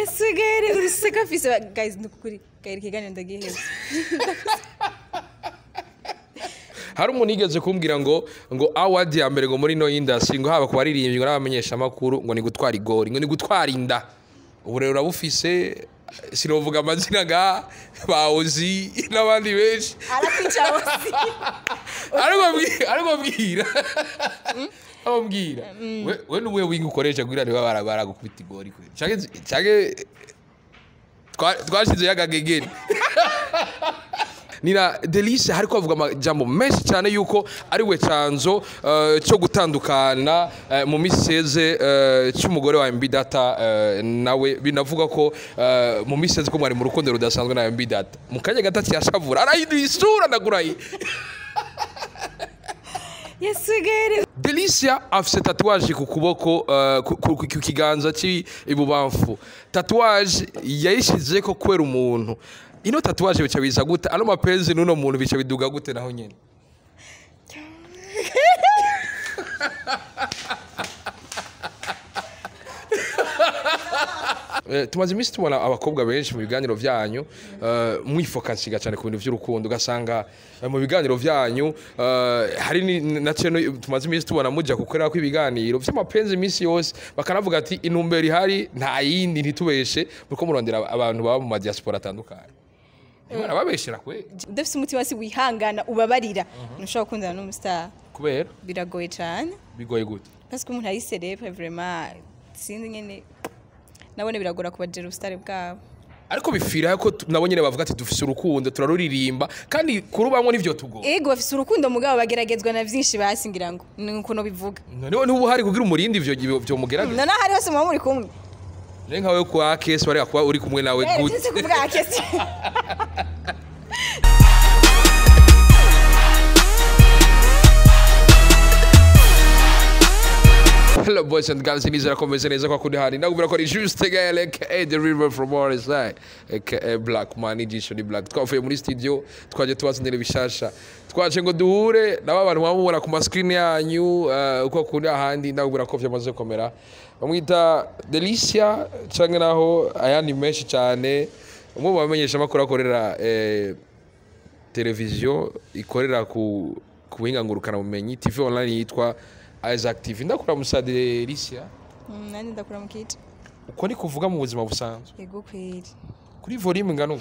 Yesu Gaël uruseka afise guys nukuri Gaël ikiganiro ndagiheza. Hari umuntu yigeze kumbwira ngo award ya mbere ngo muri no industry ngo haba ku baririmbyi ngo n'abamenyesha amakuru ngo ni gutwara igori ngo ni gutwara inda. Ubu rero urabufise, sinovuga amazina ga baozi n'abandi benshi. Arakwica bose. Ariko mbwira. Abo mbwira. We nuwe wingi ukoresha kugira niba baragukubita igori kwe. Canke twashize yagagegeri. Nina Delice hariko avuga amajambo menshi cyane yuko ari we canzo cyo gutandukana mu miseze cy'umugore wa MB Data, nawe binavuga ko mu miseze ko mwari mu rukundo rudasanzwe na MB Data. Mu kanya gato yashavura arahinduye isura ndaguraye. Yesu Gaël. Delicia afise tatouage ku kuboko, ku kiganza cy'ibubamfu. Tatouage yayishize ko kwera umuntu. Ino tatouage bica biza gute? Ano mapenzi nuno muntu bica biduga gute naho nyene? Tumaze iminsi tubona abakobwa benshi mu biganiro vyanyu mwifokasiga cyane ku bintu vy'urukundo, ugasanga mu biganiro vyanyu hari na ceno tumaze iminsi tubona muja gukorera ko ibiganiro vy'amapenzi iminsi yose, bakanavuga ati intumbero ihari nta yindi, ntitubeshe muriko murondera abantu baba mu madiaspora atandukanye. Barababeshera kwe. Udafise umutima wasi wihangana ubabarira ntushobora gukundana n'umustar. Kubera biragoye cyane. Bigoye gute? Parce que umuntu ari célèbre vraiment sinzi nyene nabone biragora kubajera ubusitari bwabo. Ariko bifira ko nabo nyene bavuga ati dufise urukundo turaruririmba kandi kurubamwo nivyo tugo. Ego bafise urukundo mugabo bageragezwa na vyinshi basingira ngo nuko no bivuga. None ubu hari kugira umurindi ivyo byo mugerageza. None hari hose muba muri kumwe. None nkawe kwa case bari kuba uri kumwe nawe gute? Sinzi kuvuga case. Hello boys and girls, nizera ko meze neza kwa kundi hari. Ndakubwira ko ari Juste Gaël aka The River from RSI aka Black Man ijisho ni Black. Twavuye muri studio twaje tubazanira bishasha. Twaje ngo duhure nabo abantu bamubona ku ma screen yanyu uko kundi ahandi. Ndakubwira ko vyamaze komera. Bamwita Delicia canke naho ayandi menshi cyane. Umwe mu bamenyesha makuru akorera television ikorera ku buhinga ngurukana bumenyi TV online yitwa Isaac TV. Ndakura musa Delicia. Nani ndakura mukije. Uko ni kuvuga mu buzima busanzwe? Yego kweri. Kuri volume ngano.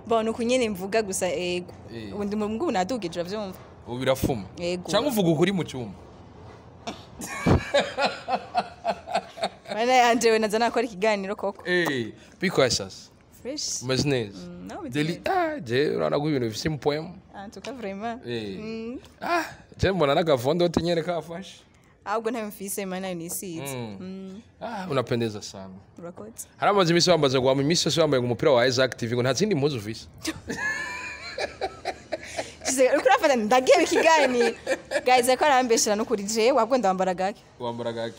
Bon uko nyene mvuga gusa ego. Ubundi mu ngubu nadugije uravyumva. Ubu birafuma. Cyangwa uvuga ukuri mu cyumba. Bana yanje we naza nakora ikiganiro koko. Biko asas. Fresh. Umeze neza. Deli je urana ko ibintu bifise poem. En tout cas vraiment. Je mbona nagavondo tinyere kafashe. Ahubwo ntayo mfise mana nisize. Unapendeza sana. Urakoze. Hari amaze imisi wambaza ngo imisi yose wambaye umupira wa Isaac TV ngo nta zindi mpuzu ufise. Kize uriko urafata ndagiye ikiganiro. Guys ko arambeshera no kuri je wabwo ndambara gake. Wambara gake.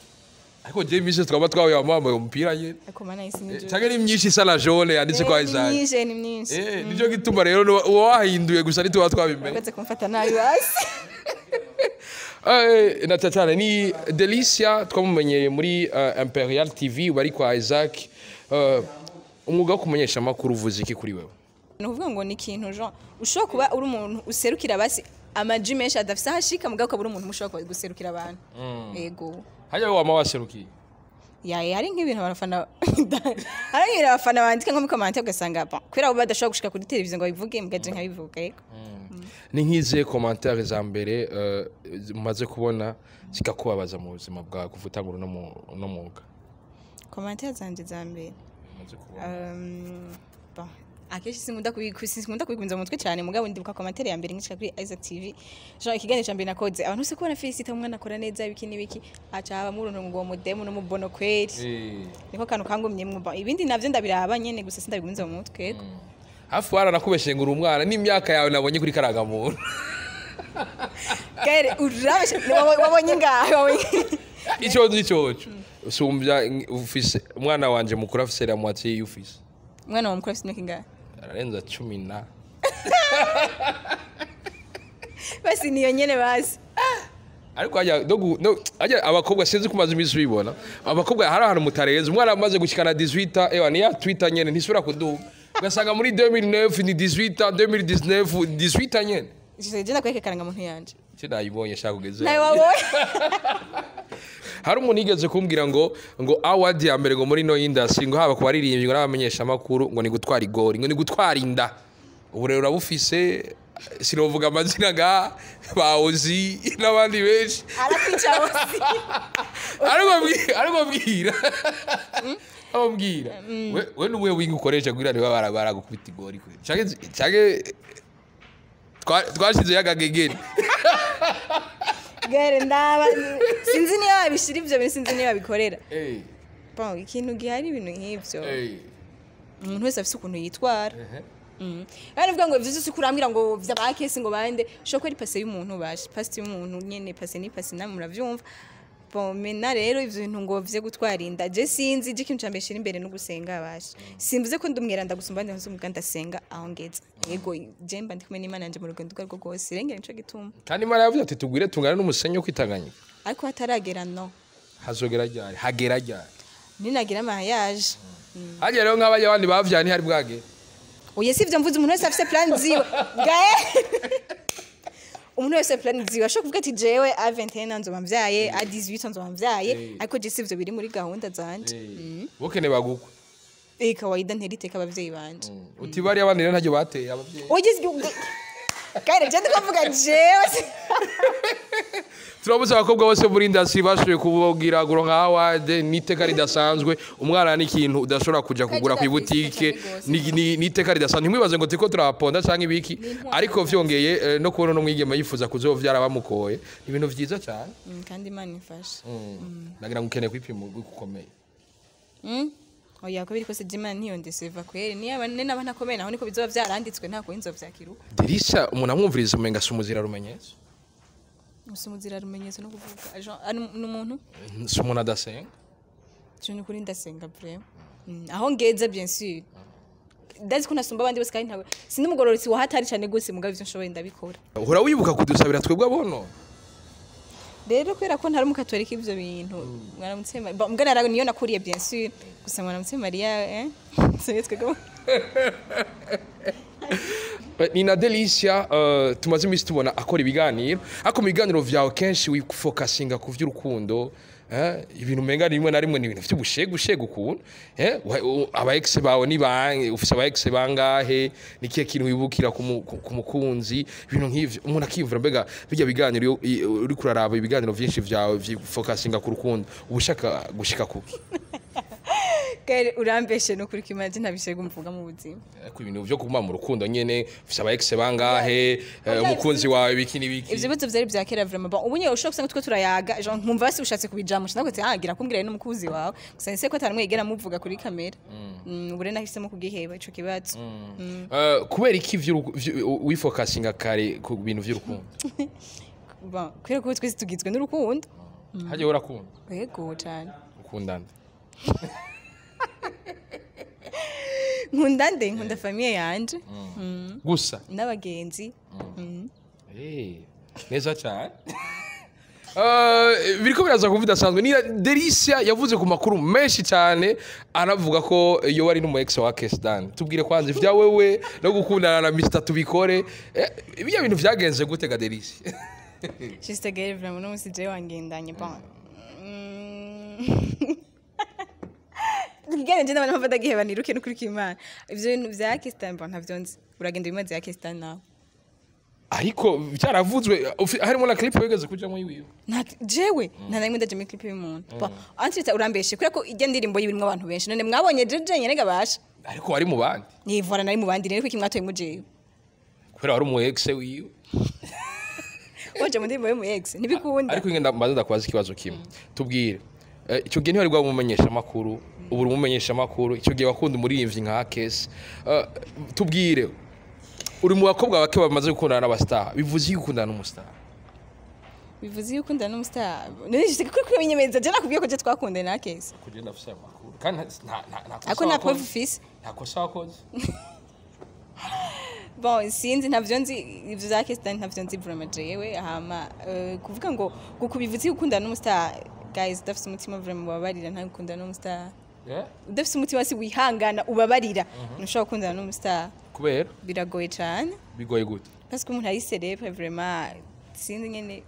Ariko je imisi twaba twawe wambaye umupira nyene. Ariko mana isi ni je. Canke ni myinshi sala jaune yanditse kwa Isaac. Ni myinshi. Nico gituma rero wahinduye gusa nituba twabimenye. Urakoze kumfata nabi basi. Na cyane ni Delicia twamumenyeye muri Imperial TV bari kwa Isaac. Umwuga wo kumenyesha amakuru uvuze iki kuri wewe? Ni ukuvuga ngo ni ikintu genre ushobora kuba uri umuntu userukira basi amaji menshi adafise ahashika mugabo ukaba uri umuntu mushobora guserukira abantu. Yego. Hajya wama waserukiye? Yaye hari nk'ibintu abafana hari nk'ibintu abafana bandika nko muri comment ugasanga kubera bo badashobora gushika kuri televiziyo ngo babivuge mugaje nkabivuga. Yego. Ni nk'izihe commentaire za mbere umaze kubona zikakubabaza mu buzima bwawe kuva utangura uno mwuga? Commentaire zanje za mbere bon akenshi sinkunda kubigumiza mu mutwe cyane mugabo ndibuka commentaire ya mbere nkishika kuri Isaac TV genre ikiganiro ca mbere nakoze abantu se kubona Felicita umwana akora neza ibiki n'ibiki aca aba muruntu ngo mudemu no mubono kweri niko kantu kangumye mwumva ibindi navyo ndabiraba nyene gusa sindabigumiza mu mutwe. Hafu waranakubeshe ngo uri umwana n'imyaka yawe nabonye kuri karagamuntu. Gaël urabeshe wabonye ngaho ico nico usumbya ufise umwana wanje mukuru afise la moitié y'ufise. Umwana wa mukuru afise imyaka ingahe? Ararenza 10 na. Basi niyo nyene basi. Ariko hajya no hajya abakobwa, sinzi kumaza iminsi ubibona, abakobwa hari ahantu mutarenze. Umwana amaze gushikana 18, ewa ni ya Twitter nyene ntisubira kuduga, ugasanga muri 2009 ni 18, 2019 18 nyene. Je nakwereka karangamuntu yanje. Cyo nayibonye, shaka kugeze. Nawe wabonye. Hari umuntu yigeze kumbwira ngo award ya mbere ngo muri no industry, ngo haba ku baririmbyi ngo n'abamenyesha amakuru, ngo ni gutwara igori, ngo ni gutwara inda. Ubu rero urabufise, sinovuga amazina nga bawuzi n'abandi benshi. Arakwica hose. Ariko bwira ababwira we nuwe winga ukoresha kugira niba baragukubita igori kwe canke twashize yagagegeri. Gare ndaba sinzi niyo babishira ivyo bintu, sinzi niyo babikorera. Bon, ikintu gihari, ibintu nk'ivyo, umuntu wese afise ukuntu yitwara. Kandi uvuga ngo ivyo vyose kurambwira ngo vy'abakesi ngo bande, ushobora ko ari passé y'umuntu, bashe passé y'umuntu nyene, passé ni passé, namwe muravyumva. Bon, mena rero ivyo bintu ngo vye gutwara inda, je sinzi. Je ikintu cambere shira imbere no gusenga, bashe. Simvuze ko ndumwera ndagusumba, ndi nzumuga, ndasenga aho ngeze. Yego, je mba ndi kumwe n'Imana yanje mu rugendo urwo rwo rwose, rengera nico gituma. Kandi Imana yavuze ati tugwire tungane n'umusenyi wo kwitanganyika. Ariko hataragera, no. Hazogera ryari? Hagera ryari? Ninagira mariage. Hajya rero nk'abajya abandi bavyaye ntihari bwagera. Oya, si ivyo mvuze. Umuntu wese afise plan ziwe gae, umuntu wese plan ziwe. Ashobora kuvuga ati jewe a 21 nzoba mvyaye, a 18 nzoba mvyaye. Ariko je sivyo biri muri gahunda zanje. Bokene bagukwe. Eh, kawaida, ntera iteka abavyeyi banje. Uti bari abandi rero ntacyo bateye abavyeyi. Oya, kare je ndikuvuga jewe. Turabuze abakobwa bose muri industry bashoboye kubabwira guronka award n'iteka ridasanzwe. Umwana ni ikintu udashobora kuja kugura ku ibutike, ni iteka ridasanzwe. Ntimwibaze ngo turiko turaponda canke ibiki, ariko vyongeye no kubona n'umwigeme yifuza kuzovyara bamukoye ni ibintu vyiza cyane. Kandi Imana ifashe. Nagira ngo ukeneye kwipima gukomeye. Oya, ko biri kose je Imana ntiyondeseva kweri. Niba naba ntakomeye naho niko bizoba vyaranditswe, nta kundi nzovyakira uko. Derisha, umuntu amwumviriza umenga si umuzira rumenyetso. Gusa umuzira rumenyetso no kuvuga Jean ari n'umuntu. Si umuntu adasenga. Je ni kuri ndasenga vraiment. Aho ngeze, bien sûr ndazi ko nasumba abandi bose, kandi ntabwo sindi umugororotsi wa hatari cyane gose, mugabo ivyo nshoboye ndabikora. Uhora wibuka kudusabira twebwe abono. Rero kubera ko ntari umukatolika, ivyo bintu mwaramutse bon, mbwa nara niyo nakuriye, bien sûr, gusa mwaramutse Maria, sinzi twebwe. Ni na Delicia, tumaze iminsi tubona akora ibiganiro, ariko mu biganiro vyawe kenshi wifokasinga ku vy'urukundo, ibintu umenga rimwe na rimwe ni ibintu vy'ubushegushegu ukuntu, aba ex bawe ni bange? Ufise aba ex bangahe? Ni kihe kintu wibukira ku mukunzi? Ibintu nk'ivyo umuntu akiyumvira, mbega bijya biganiro iyo uriko uraraba ibiganiro vyinshi vyawe vyifokasinga ku rukundo, uba ushaka gushika kuki? Kare urambeshe no kuri kimaje, ntabishega mvuga mu buzima. Ariko ibintu vyo kuguma mu rukundo nyene, ufise aba ex bangahe, umukunzi wawe biki n'ibiki. Ivyo bibazo vyari vya kera vraiment. Bon, ubu nyine ushobora gusanga two turayaga, genre nkumva basi ushatse kubijamo, ntabwo ati ah gira kumbwira n'umukunzi wawe gusa nse ko atanamwegera muvuga kuri kamera. Ubu rero nahisemo kugiheba ico kibazo. Kubera iki wifokasinga kare ku bintu vy'urukundo? Bon, kubera ko twese tugizwe n'urukundo. Hajya urakunda? Yego, cyane. Ukunda nde? Nkunda nde? Nkunda famille yanje. Gusa? N'abagenzi. Neza cyane. Biriko biraza kuba bidasanzwe. Ni Delicia yavuze ku makuru menshi cyane, anavuga ko iyo wari n'umu ex wa Kesdan. Tubwire kwanza ivya wewe no gukundana na Mr Tubikore, ibyo bintu vyagenze gute ga Delicia? Juste gere vraiment no musi je wangendanye. Bon, Kigane je n'abantu bafata giheba niruke no kuri kimana. Ivyo bintu vya Kestan, bon, ntavyo nzi. Uragenda bimaze ya Kestan nawe. Ariko byaravuzwe, harimo na clip wigeze kujamo yiwiwe. Nta jewe nta na rimwe ndaje muri clip y'umuntu. Bon, ensuite urambeshe kubera ko ijya ndirimbo yibirimwo abantu benshi. None mwabonye jeje nyene gabasha? Ariko wari mu bandi. Nivora nari mu bandi rero, kuki mwatoye mu jewe? Kubera wari umu ex wiwe. Waje mu ndirimbo y'umu ex ntibikunda. Ariko ngenda mbanza ndakubaza ikibazo kimwe. Tubwire, icyo gihe ntiwari bwamumenyesha amakuru, ubu uri umumenyesha amakuru. Icyo gihe wakunda umuririmbyi nka Kesi. Tubwire, uri mu bakobwa bake bamaze gukundana n'abastar, bivuze iki gukundana n'umustar? Bivuze yuko ukundana n'umustar? None kuri kuri binyemeza, je nakubwiye ko je twakundana na Kesi. Kugenda afise amakuru kandi nta Ariko nta preuve ufise. Nta kosa wakoze. Bon, sinzi, ntavyo nzi ivyo za Kestan, ntavyo nzi vraiment jewe. Hama kuvuga ngo gukubivuze gukundana n'umustar, guys, udafise umutima vraiment ubabarira, nta gukundana n'umustar. Udafise umutima si wihangana ubabarira, ntushobora gukundana n'umustar. Kubera? Biragoye cane. Bigoye gute? Parce que umuntu ari célèbre, vraiment sinzi nyene,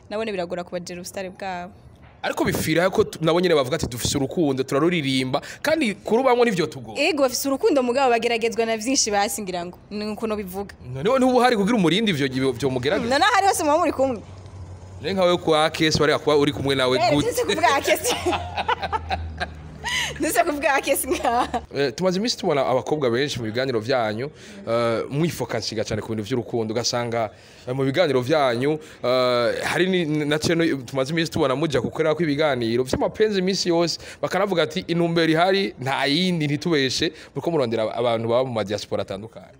nabone biragora kubagera ubustar bwabo. Ariko bifira ko nabo nyene bavuga ati dufise urukundo, turaruririmba, kandi kurubamwo nivyo tugora. Ego, bafise urukundo, mugabo bageragezwa na vyinshi, basi ngira ngo ni ukuntu bivuga. Noneho ntuba uhari kugira umurindi ivyo vyo mugerageza. None hari hose muba muri kumwe. Rero nkawe kwa Kesi bareka kuba uri kumwe nawe gute? Ndetse kuvuga Akesi, ndetse kuvuga Akesi nka Tumaze iminsi tubona abakobwa benshi mu biganiro vyanyu mwifokasiga cyane ku bintu vy'urukundo, ugasanga mu biganiro vyanyu hari na ceno tumaze iminsi tubona muja gukorera ko ibiganiro vy'amapenzi iminsi yose, bakanavuga ati intumbero ihari nta yindi, ntitubeshe, muriko murondera abantu baba mu madiaspora atandukanye.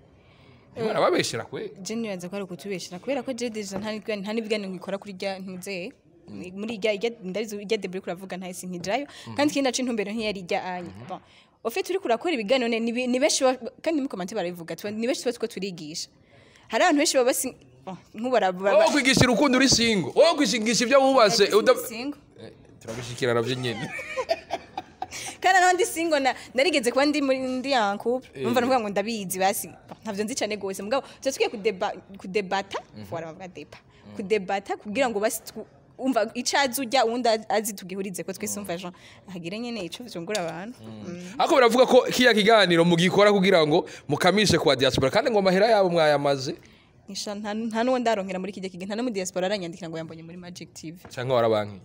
Barababeshera kwe? Je nibaza ko ari ukutubeshera, kubera ko je déjà nta n'ibiganiro ngikora kuri rya ntuzeye muri irya ndabizi irya deburi kuravuga, ntahise nkijayo. Kandi ikindi naco, intumbero ntiyari irya anya. Bon, au fait uri kurakora ibiganiro ni benshi kandi muri commentaire barabivuga, ni benshi tuba two turigisha, hari abantu benshi baba bon, nk'ubu Wowe kwigisha urukundo uri single, wowe kwigisha ibyo wubatse Single. Turabishikira navyo nyene. Kandi naho ndi single na narigeze kuba ndi muri ndi en couple, numva navuga ngo ndabizi, basi ntavyo nzi cyane gose, mugabo tuba tugiye kudeba kudebata, voilà, bavuga débat, kudebata kugira ngo basi umva icazi ujya uwundi azi tugihurize ko twese, umva Jean hagire nyene ico vyungura abantu. Ariko baravuga ko kiya kiganiro mugikora kugira ngo mukamishe kwa diaspora, kandi ngo amahera yabo mwayamaze. Nisha nta nuwo ndaronkera muri kijya kiganiro, nta no mu diaspora aranyandikira ngo yambonye muri Magic TV. Cyangwa warabankiye?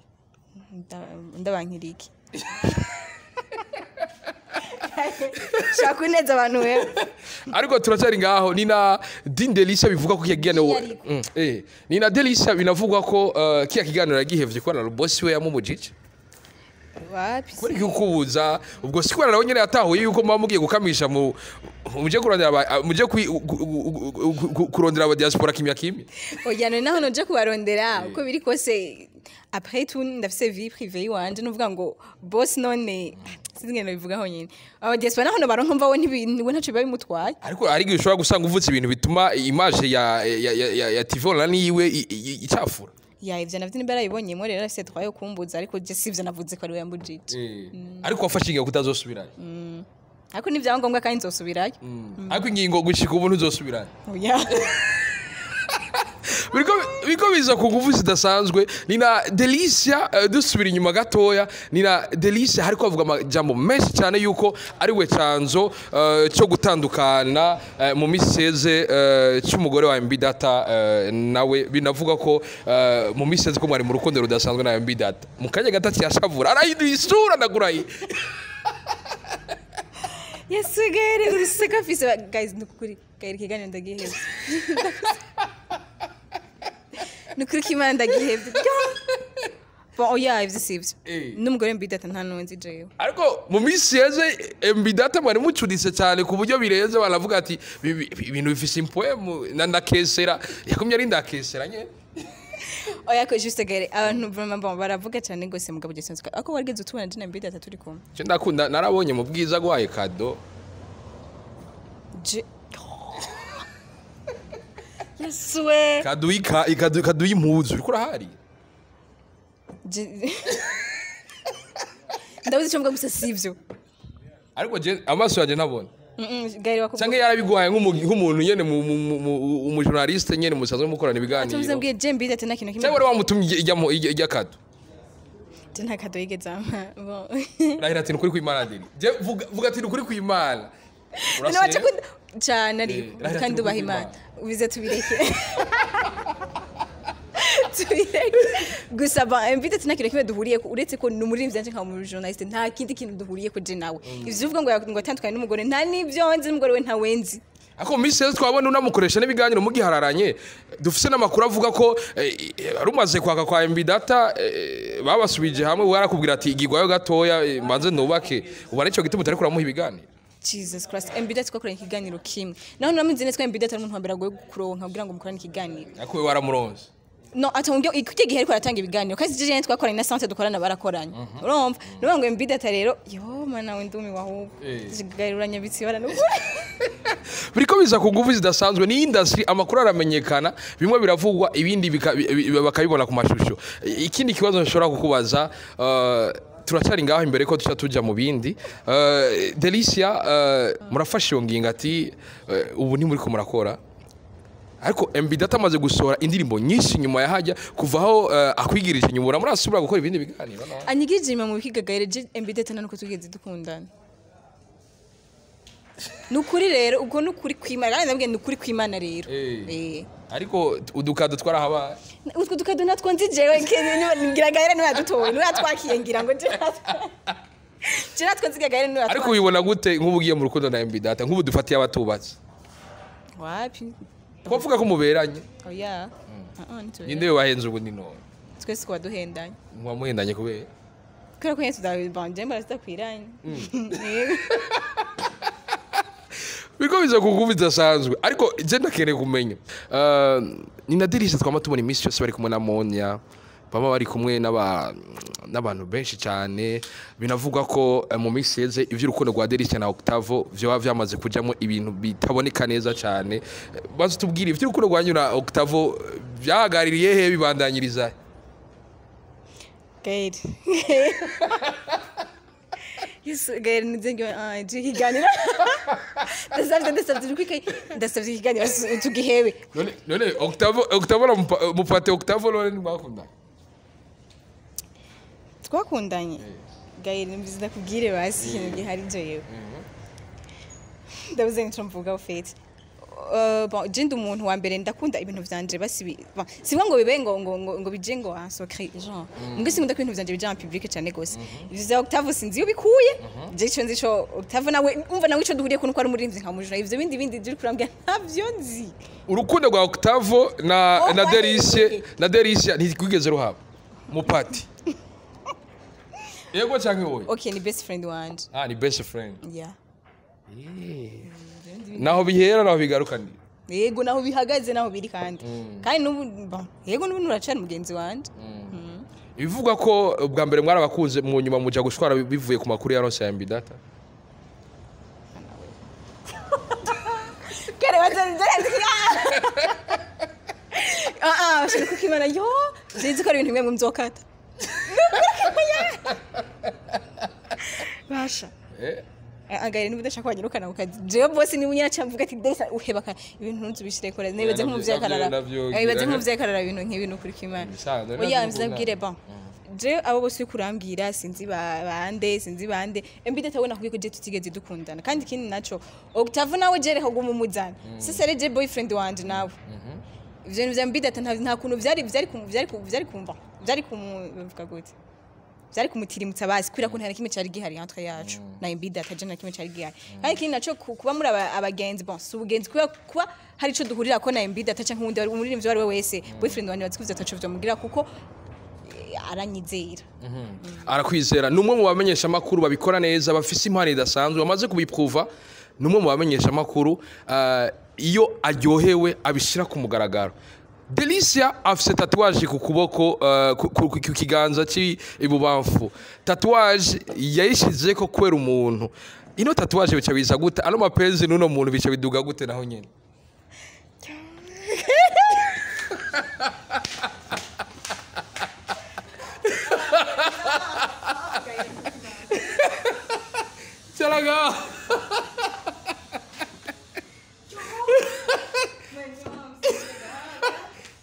Ndabankira iki? Shaka kuneza abantu wewe. Ariko turacyari ngaho, ni na Din Delicia bivuga ko kiya kiganiro Ariko. Ni na Delicia binavugwa ko kiya kiganiro yagihevye kubera na boss we yamumujije. Wapi. Kuri kukubuza ubwo si kubera nawe nyene yatahuye yuko muba mugiye gukamisha mu muje kurondera muje kurondera aba diaspora kimya kimya. Oya, none naho noje kubarondera, uko biri kose après tout ndafise vie privée iwanje, nuvuga ngo boss none sinzi ngene bivugaho nyene aba diaspora naho baronka mva we we ntaco biba bimutwaye. Ariko hari igihe ushobora gusanga uvutse ibintu bituma image ya TV online yiwe icafura. Ya, ivyo navyo nimba yarabibonyemo rero afise droit yo kumbuza, ariko je sivyo navuze ko ari we yambujije. Ariko wafashe ingingo kutazosubirayo? Ariko ni ngombwa kandi nzosubirayo. Ariko ingingo gushika ubu ntuzosubirayo? Oya. Biriko biza ku nguvu zidasanzwe. Ni na Delicia, dusubira inyuma gatoya, ni na Delicia hariko avuga amajambo menshi cyane yuko ari we canzo cyo gutandukana mu miseze cy'umugore wa MB Data, nawe binavuga ko mu miseze ko mwari mu rukundo rudasanzwe na MB Data, mu kanya gato yashavura arahinduye isura, ndaguraye. Yesu gere uruseka afise guys, nukuri gaire ikiganiro ndagihevye, nukuri ko Imana ndagihevye. Bon, oya, ivyo sivyo. N'umugore MB Data nta nunzi jewe. Ariko mu minsi yeze MB Data mwari mucuritse cyane ku buryo birenze, baravuga ati ibintu bifise impwemu na ndakesera yakumye ari ndakesera nye. Oya, ko juste gere abantu vraiment, bon, baravuga cyane gose, mugabo je sinzi ako warigeze utubona je na MB Data turi kumwe. Cyo ndakunda, narabonye mu bwiza gwaye cadeau. Je Yesu we. Cadeau ika ikado cadeau y'impuzu uriko urahari. Ndabuze icyo mvuga, gusa sivyo. Ariko je amaso yanjye ntabona. Gare wakubwo. Cyangwa yarabiguhaye nk'umuntu nyene umujournaliste nyene musanzwe mukorana ibiganiro. Atuvuze mbwiye je MB Data nta kintu kimwe. Cyangwa wari wamutumye ijya cadeau? Je nta cadeau yigeze ampa, bon. Rahira ati nukuri kw'Imana, Deli je vuga ati nukuri kw'Imana. None waca cyane ariko Rahira kandi ati ubaha nukuri Imana ubize, tubireke tubireke. Gusa ba MB Data nta kintu kimwe duhuriye ko uretse ko ni umuririmbyi yanje nkaba mu journaliste, nta kindi kintu duhuriye ko je nawe. Ivyo uvuga ngo atandukanye n'umugore, nta n'ibyo nzi, n'umugore we ntawe nzi. Ako mu minsi yose twabona unamukoresha n'ibiganiro mugihararanye, dufise n'amakuru avuga ko rumaze kwaka kwa MB Data babasubije hamwe, warakubwira ati igigwayo gatoya, mbanze nubake. Ubu aricyo gituma utari kuramuha ibiganiro. Jesus Christ, MB Data twakoranye ikiganiro kimwe, naho namizi neza ko MB Data ari umuntu wa mbere agoye kuronka kugira ngo mukorane ikiganiro. Ariko we waramuronse? No, atongeye icyo gihe ariko aratanga ibiganiro, kandi jeje twakoranye na centre dukorana barakoranye, urumva nuvuga ngo MB Data rero, yo mana we, ndumiwe ahubwo. Garuranya bitsi bara n'ukuri. Biriko biza ku nguvu zidasanzwe. Ni industry, amakuru aramenyekana, bimwe biravugwa, ibindi bakabibona ku mashusho. Ikindi kibazo nshobora kukubaza, turacyari ngaho imbere ko tuca tuja mu bindi. Delicia, murafashe iyo ngingo ati ubu ntimuriko murakora, ariko MB Data amaze gusohora indirimbo nyinshi nyuma ya hajya kuva aho akwigirije inyuma, murasubira gukora ibindi biganiro no? Anyigije inyuma mu bikigagayere. Je MB Data nuko tugeze dukundana, nukuri rero, ubwo nukuri kwimana, kandi ndabwiye nukuri kwimana rero. Ariko udukado twarahabaye. Utwo dukado natwo nzi jewe, ngira gahera niwe yadutoye, niwe yatwakiye, ngira ngo je natwo nzi gahera niwe Ariko yatwakiye. ubibona gute nk'ubu ugiye mu rukundo na MB Data, nk'ubu dufatiye abatubatse? Wapi. Ko mvuga ko muberanye? Oya. Ah ah, nitwe. Ninde wahenze ubu? Ni none Twese twaduhendanye. Mwamuhendanye kubera? Kubera ko nyine tudabanje mbara tudakwiranye. Yego. Biriko biza ku nguvu zidasanzwe, ariko je ndakeneye kumenya, ni na Delicia twama tubona iminsi yose bari kumwe na Monia, baba bari kumwe n'abantu benshi cyane. Binavugwa ko mu minsi yeze ivy'urukundo rwa Delicia na Octavo vyoba vyamaze kujamo ibintu bitaboneka neza cyane. Baze tubwire ivy'urukundo rwanyu na Octavo, vyahagaririye he, bibandanyiriza he? Gael. Yesu, Gael, nze ah je ikiganiro. Ndasabye kwika, ndasabye ikiganiro tugihebe. None Octavo na mupate Octavo, none ntimwakundanye? Twakundanye. Gael, mbizi ndakubwire basi ikintu gihari jewe. Ndabuze nico mvuga ufite. Bon, je ndi umuntu wa mbere ndakunda ibintu vyanje basi bon, simwe ngo bibe ngo bije ngo en secret, genre mbwe sinkunda ko ibintu vyanje bija en public cyane gose. Ivyo vya Octave sinzi iyo bikuye. Je ico nzi co Octave nawe umva nawe ico duhuriye ko nuko ari umuririmbyi nkamujura. Ivyo bindi byo kurambwira ntavyo nzi. Urukundo rwa Octavo na Oh, na ouais. Delicia ntirwigeze ruhaba mupati, yego canke wowe? Okay, ni best friend wanje. Ah, ni best friend. Yeah. Naho bihera, naho bigarukanira. Yego, naho bihagaze, naho biri, kandi n'ubu, bon, yego, n'ubu nuracari mugenzi wanje. Bivugwa ko ubwa mbere mwarabakunze, mu nyuma muja gushwara bivuye ku makuru ya Rose ya MB Data. Kare bazenze. Ah ah, shaka kukimana yo. Sinzi ko ari ibintu bimwe muzokata. Basha. Agari niba udashaka wanyirukana ku kazi. Jewe bose niba unyaca mvuga ati desa uheba ka ibintu ntuzubishire kora. Nibaze nk'umuvyeyi akarara. Navyo Nibaze nk'umuvyeyi akarara ibintu nk'ibi nukuri kimana. Ibisanzwe, Oya, navyo. mzabwire, bon. Je abo bose uri kurambwira sinzi bande, sinzi bande. MB Data we nakubwiye ko je tutigeze dukundana. Kandi ikindi naco Octave nawe je reka guma umuzana. Sasa rero je boyfriend wanje nawe. Ivyo bintu vya MB Data nta kuntu vyari kumva. Vyari kumu bavuga gute? Vyari kumutirimutsa basi kubera ko nta na kimwe cari gihari entre yacu na MB Data, je nta kimwe cari gihari. Kandi ikindi naco kuba muri abagenzi, bon, si ubugenzi, kubera kuba hari ico duhurira ko na MB Data canke uwundi umuririmbyi uwo ari we wese, boyfriend wanje bazi ko ivyo ataco vyomugira kuko aranyizera. Arakwizera, ni umwe mu bamenyesha amakuru babikora neza, bafise impano idasanzwe, bamaze kubipruva. Ni umwe mu bamenyesha amakuru iyo aryohewe abishyira ku mugaragaro. Delicia afise tatouage ku kuboko, ku kiganza cy'ibubamfu. Tatouage yayishizeko kubera umuntu. Ino tatouage bica biza gute? Ano mapenzi n'uno muntu bica biduga gute naho nyene? Caraga.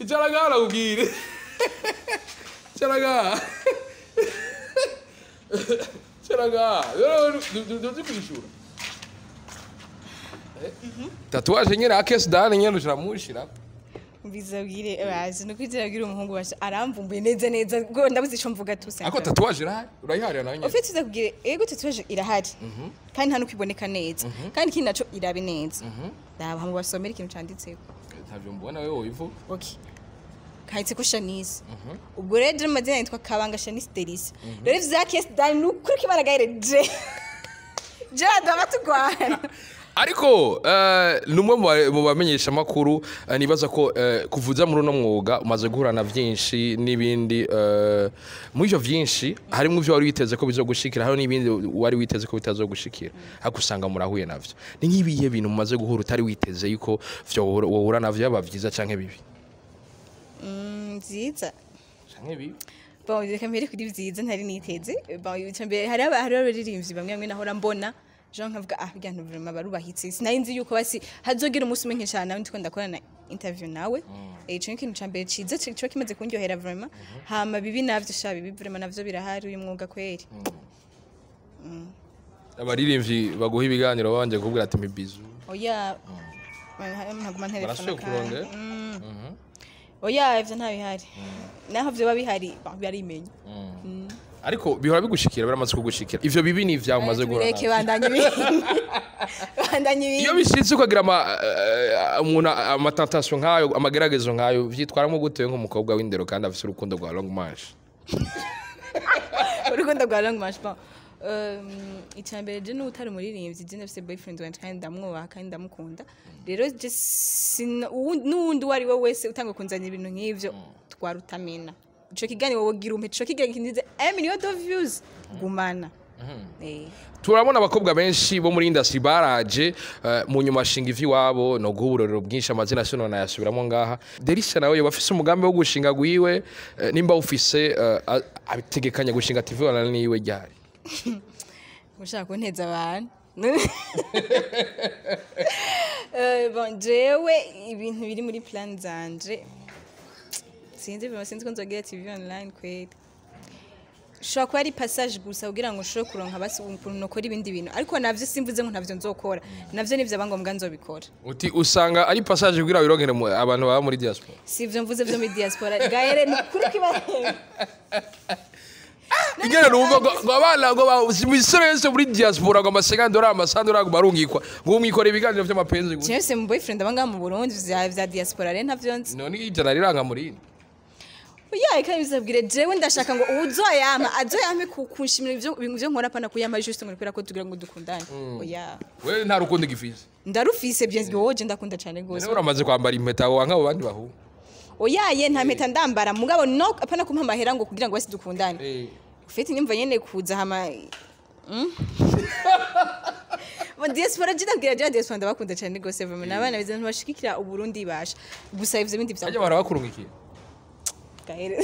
Caraga nakubwire. Caraga. Caraga. Nduzi kwishura. Tatouage nyene akesi dani nyene ushiramushira. Bizabwire bazi nuko izabwire umuhungu basha aramvumbuye neza neza ngo ndabuze ico mvuga tu. Ako tatouage irahari, urayiharira nawe nyene. Ufite uzakubwire, ego, tatouage irahari kandi nta nuko iboneka neza, kandi ikindi naco irabe neza, ndaba mu basomera ikintu canditseko. Ntavyo mbona, wewe wivuga. Okay, kanditse ko Shanice. Ubwo rero je amazina yitwa Kabanga Shanice Delicia. Rero ivya Case Dan nukuri kibara gaire je adaba tugwana. Ariko ni umwe mu bamenyesha makuru, nibaza ko kuvuza muri uno mwuga umaze guhura na vyinshi n'ibindi. Muri ivyo vyinshi harimo ivyo wari witeze ko bizogushikira, hariho n'ibindi wari witeze ko bitazogushikira, ariko usanga murahuye navyo. Ni nk'ibihe bintu mumaze guhura utari witeze yuko vyo wohura navyo, yaba vyiza canke bibi? Vyiza. Canke bibi. Bon, reka mbere kuri vyiza ntari niteze. Bon, icya mbere, hari abaririmbyi bamwe bamwe nahora mbona, genre nkavuga: "Ah, burya ntu vraiment barubahitse." Sinari nzi yuko basi hazogira umunsi umwe nkishana nawe ndiko ndakorana interview nawe. Ico ni ikintu ca mbere ciza ciba kimaze kundyohera vraiment. Hama bibi navyo, sha, bibi vraiment navyo birahari, uyu mwuga kweri. Abaririmbyi baguha ibiganiro babanje kukubwira ati mibizu? Oya, ntaguma ntelefona. Barasubiye Kandi. Kurondera? Oya, ivyo ntabihari. Naho vyoba bihari, bon, birimenya. Ariko bihora bigushikira, biramaze kugushikira? Ivyo bibi ni ivyawe umaze guhura Tubireke. navyo. Bandanye ibindi, bandanye Iyo ibindi. bishitse ukagira umuntu amatentation nk'ayo, amageragezo nk'ayo, vyitwaramo gute nk'umukobwa w'indero kandi afise urukundo rwa Long March? Urukundo rwa Long March, bon, icya mbere, je n'utari umuririmbyi, je ndafise boyfriend wanje kandi ndamwubaha kandi ndamukunda. Rero je n'uwundi uwo ari we wese utanga kunzanira ibintu nk'ivyo, twarutamena ico kiganiro. Wowe gira umpe ico kiganiro kindize 1 million de views, gumana. Turabona abakobwa benshi bo muri industry baraje, mu nyuma ashinga ivy'iwabo no guha uburorero bwinshi, amazina sino nayasubiramo ngaha. Delicia nawe yoba afise umugambi wo gushinga gwiwe? Nimba ufise, abitegekanya gushinga TV online niwe ryari? Ushaka kunteza abantu? Bon, jewe ibintu biri muri plan zanje, sinzi vraiment, sinzi ko nzogira TV online kweli. Ushobora kuba ari passage gusa kugira ngo ushobore kuronka basi ukuntu nokora ibindi bintu, ariko navyo simvuze ngo ntavyo nzokora. Navyo nivyo ngombwa nzobikora. Uti usanga ari passage kugira wironkere abantu baba muri diaspora? Si ivyo mvuze vyo muri diaspora, gaere, ni kuri kibahenga. Ingene numva ngo abana ngo imisore yose muri diaspora ngo amasekandora amasandora ngo barungikwa ngo umwikora ibiganiro vy'amapenzi gusa. Jewe mu boyfriend aba ngaha mu Burundi, vya diaspora rero ntavyo nzi. None ijana riranga muri Oya, eka bizabwire, jewe ndashaka ngo uzoyampa azoyampe kunshimira ivyo ibintu vyo nkora, pana kuyampa juste ngo kubera ko tugira ngo dukundane. Oya. We nta rukundo gifise? Ndarufise bien, woje ndakunda cyane gose. None uramaze kwambara impeta wanka abo bandi bahungu? Oya ye, nta mpeta ndambara, mugabo no apana kumpa amahera ngo kugira ngo basi dukundane. Ufite nyumva nyene kuza hama. Bo diaspora, je ndabwira, je diaspora ndabakunda cyane gose vraiment, n'abana beza ntibashikikira Uburundi basha gusa ivyo bindi vya Ajya barabakurungikiye? Gahere.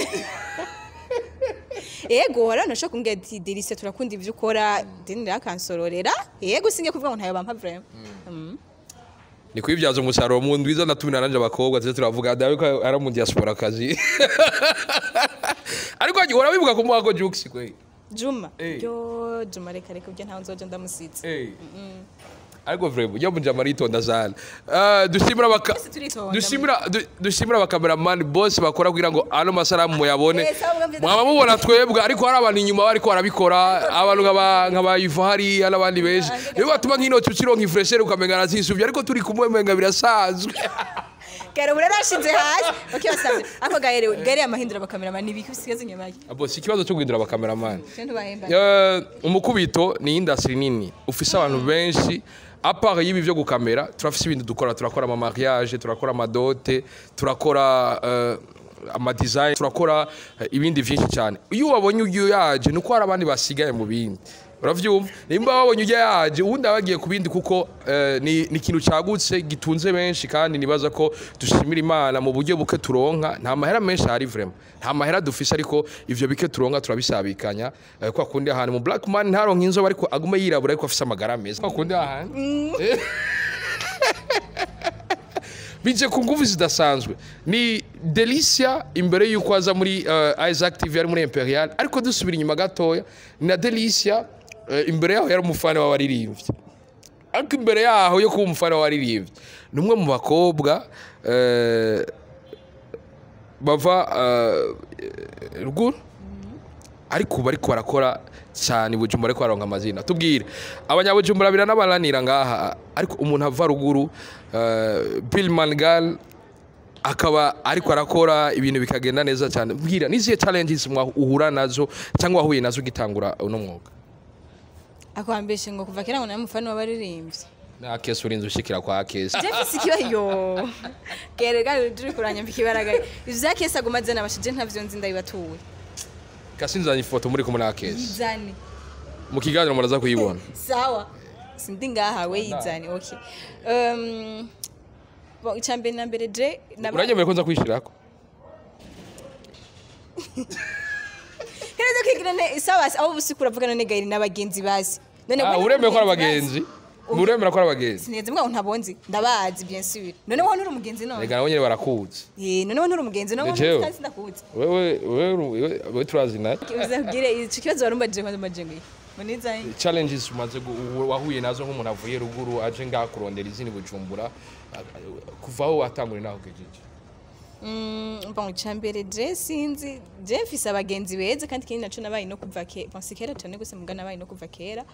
Ego, hari abantu bashobora kumbwira ati: "Delicia, turakunda ivyo ukora." Deni akansororera. Yego, singiye kuvuga ngo ntayo bampa vraiment. Ni kwibyaza umusaruro mu ndwiza. Ndatumira nanje abakobwa tuze turavuga dawe ko ari mu diaspora kazi, ariko urabibuka kumuha ko Jux kwe? Juma? Eh. Yo, Juma, reka reka, ibyo ntawe nzoja ndamusitse. Ariko vraiment yo mujama aritonda sana. Dushimira baka Twese turitonda. Dushimira abakameramani bose bakora kugira ngo ano masaramu muyabone. Sawa, mwumvise. Mwaba mubona twebwe, ariko hari abantu inyuma bariko barabikora, abantu nk'aba Ivo hariya n'abandi benshi, nibo batuma nk'ino tucironka ifreshere ukamenga arazisuvye, ariko turi kumwe menga birasanzwe. Gahere, ubu narashinze hasi. Okay, basabye ako gahere gahere amahindura abakameramani nibiki bisigaze inyuma ye? Abo si ikibazo cyo guhindura abakameramani. Je ntubahemba. Umukubito ni industry nini, ufise abantu benshi. À part y'ibi byo gukamera, turafise ibindi dukora: turakora ama mariage, turakora amadote, turakora ama design, turakora ibindi vyinshi cyane. Iyo wabonye ugiye yaje, nuko hari abandi basigaye mu bindi, uravyumva? Nimba wabonye ujya yaje, uwundi aba agiye ku bindi, kuko ni ikintu cagutse gitunze benshi. Kandi nibaza ko dushimira Imana mu buryo buke turonka. Nta mahera menshi ahari vraiment, nta mahera dufise, ariko ivyo bike turonka turabisabikanya. Kwa kundi ahantu mu black man ntaronka inzobe ariko agume yirabura, ariko afise amagara meza, kwa kundi ahantu bije ku nguvu zidasanzwe. Ni Delicia imbere y'uko aza muri Isaac TV ari muri Imperial, ariko dusubira inyuma gatoya, ni na Delicia imbere yaho yari umufana w'abaririmbyi. Ariko imbere yaho yo kuba umufana w'abaririmbyi, ni umwe mu bakobwa bava ruguru, ariko ubu ariko barakora cyane i Bujumbura, ariko baronka amazina. Tubwire, abanyabujumbura biranabananira ngaha, ariko umuntu ava ruguru, Bill Mangal, akaba ariko arakora ibintu bikagenda neza cyane. Mbwira, nizihe challenges uhura nazo cyangwa wahuye nazo ugitangura uno mwuga? Akwambeshe ngo kuva kera ngo nari umufana w'abaririmbyi. Na kesi urinze ushikira kwa kesi. Je mfise ikibazo yo gerega turi kuranyambika ibaraga ivya kesi aguma azana abashije ntavyo nzi ndabibatuye. Kasinzanye ifoto muri kumwe na kesi. Yizane. Mu kiganiro muraza kuyibona. Sawa, sindi ngaha we yizane. Okay, bon, icambere na mbere je Uranyemeye ko nza kuyishirako? Kereza kwigira ne sawa aho ubusiku uravugana ne Gairi n'abagenzi bazi none Ah, wowe uremeye ko ari n'abagenzi abagenzi? bazi? Uremera ko ari abagenzi? Sineze mbwa ntabonzi ndabazi bien sûr. None wowe nturi umugenzi none? Rega nabo nyene barakuzi. Eh, none wowe nturi umugenzi none? Ni jewe. Wowe ndakuzi. Wewe turazi naye. Uzabwire ico kibazo warumbajije kwanza mbajije ngo iki ngo Challenges umaze wahuye nazo nk'umuntu avuye ruguru aje ngaha kurondera izindi Bujumbura, kuva aho watanguriye naho ugejeje. Bon, icambere je sinzi, je mfise abagenzi beza kandi ikindi naco nabaye no kuva kera. Bon, si kera cane gose muga nabaye no kuva kera.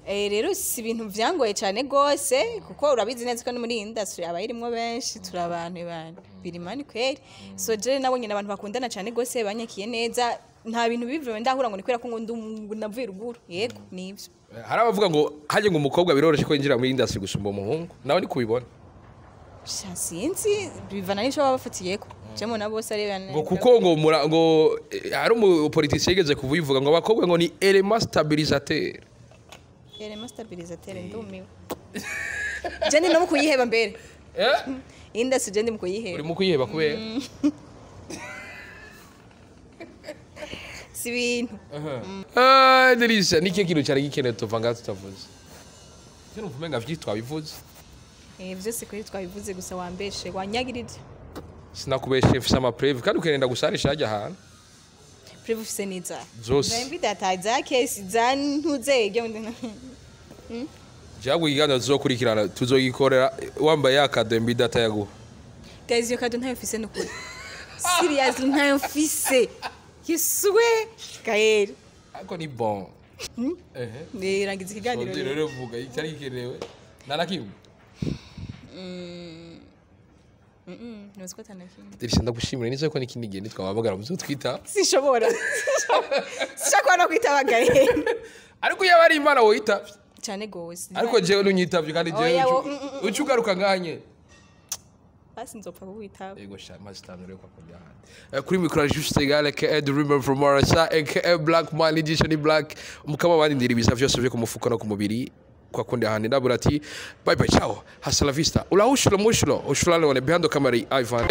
Rero si ibintu vyangoye cane gose kuko urabizi neza ko no muri industry abayirimwo benshi turi abantu bantu birimani kweri. So je nabonye n'abantu bakundana cane gose banyakiye neza, nta bintu bivuye ndahura ngo ni kubera ko ngo navuye ruguru. Yego nivyo. Hari abavuga ngo hajye ngo umukobwa biroroshye ko yinjira muri industry gusumba umuhungu, nawe ni kubibona? Sha sinzi, bivana n'ico baba bafatiyeko. Je mbona bose ari bane. Ngo kuko ngo ngo hari umupoliticien yigeze kubivuga ngo abakobwa ngo ni élément stabilisateur. Élément stabilisateur, ndumiwe. Je ndi no mu kuyiheba mbere. Eh. Industry je ndi mu kuyiheba. Uri mu kuyiheba kubera? Si ibintu. Ah, Delisa, ni kihe kintu cyari gikenewe tuva ngaha tutavuze? Je numva umenga vyinshi twabivuze. Vyose kuri twabivuze gusa wambeshe wanyagirije. Sinakubeshe, mfise amapreuve kandi ukagenda gusarisha hajya ahantu. Preuve ufise niza? Zose. Za data za kesi za ntuze ibyo Jabwo ikiganiro tuzokurikirana tuzogikorera wambaye ya kado MB Data yaguha. Guys, iyo kado ntayo mfise nukuri. Seriously ntayo mfise. Yesuwe Gael. Ariko ni bon. Ehe. Nirangiza ikiganiro. Sondire rero vuga icyari gikenewe. Nta na kimwe. Ntuzi ko atanakimwe. Delisa, ndagushimira nizeye ko n'ikindi gihe nitwababagara muzotwita. Sinshobora. Sinshobora no kwitaba Gael. Ariko iyo aba ari Imana woyitavye. Cyane gose. Ariko jewe ntunyitavye kandi jewe Oya, uca ugaruka nganye. Basi nzopfa kukwitaba. Ego sha mazitanu rero kwa kujya ahandi. Kuri mikoro Juste Gale aka The River from Marasa aka Black Man Edition Black mukaba bandindira ibiza vyose byo ku mufuko no ku mubiri kwa kundi ahandi ndabura ati bye bye, ciao, hasta la vista, ula ushlo mushlo ushulale one behind the camera Ivan.